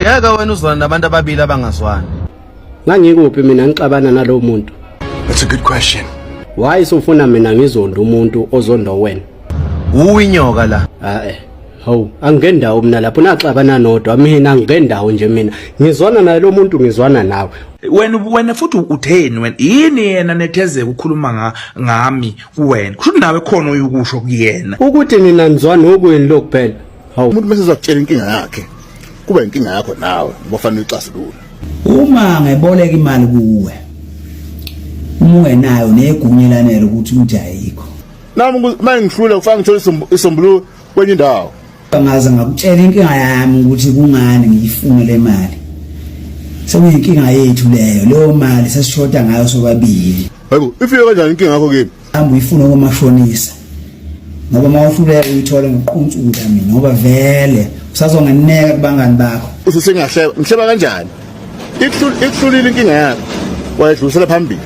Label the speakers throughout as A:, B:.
A: Ngeke wena uzwana nabantu ababili abangazwani.
B: Ngangikuphi mina ngixabana nalowo muntu?
C: That's a good question.
B: Why usufuna mina ngizonde umuntu ozonda wena?
A: Uwe inyoka la.
B: Ah eh. Hawu, angingendawo mina lapho naxabana nodwa mina angingendawo nje mina. Ngizwana naye lo muntu ngizwana nawe.
D: Wena wena futhi utheni wena yini yena nethezeka ukhuluma nga, ngami kuwena kusho ukuthi nawe khona uyukusho kuyena.
B: Ukuthi nina nizwana okweni lokhu phela. Hawu.
C: Umuntu mase ezakutshela inkinga yakhe kuba inkinga yakho nawe ngoba fanele uyixazulule.
E: Uma ngeboleka imali kuwe uma ungenayo negunya elanele ukuthi uthi ayikho.
C: Nami uma ngihlule kufanele ngithole isombululo kwenye indawo.
E: Ngaze ngakutshela inkinga yami ukuthi kungani ngiyifune le mali. Sekuyinkinga yethu leyo, leyo mali sesishoda ngayo sobabili.
C: Hayibo, ifike kanjani inkinga yakho kimi?
E: Hamba uyifune komashonisa. Ngoba uma uhluleka uyithole ngokuquntsula mina ngoba vele usazongeneka kubangani bakho.
C: Ususengahleba, ngihleba kanjani? Ikuhlulile inkinga yakho. Wayedlulisela phambili.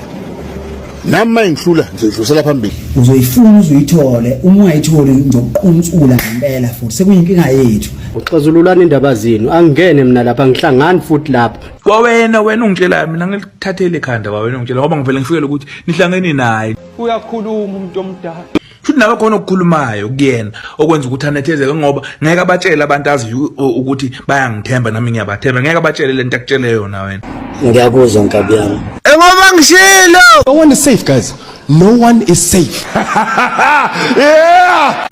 C: Nami mayingihlula ngizoyidlulisela phambili.
E: Uzoyifuna uzuyithole, uma ungayitholi ngizokuquntsula ngempela futhi sekuyinkinga yethu.
B: Uxazululani indaba zenu. Angingene mina lapha ngihlangani futhi lapha.
D: Kwawena wena ungitshelayo mina ngilithathele ekhanda kwawena ungitshela ngoba ngivele ngifikele ukuthi nihlangene naye.
F: Uyakhuluma umuntu omdala.
D: Futhi nawe khona okukhulumayo kuyena okwenza ukuthi anethezeke ngoba ngeke abatshele abantu aziyo ukuthi bayangithemba nami ngiyabathemba ngeke abatshele lento akutshele yona wena.
E: Ngiyakuzwa nkabi yami.
A: Ngoba ngishilo.
G: No one is safe, guys. No one is safe.
D: Yeah!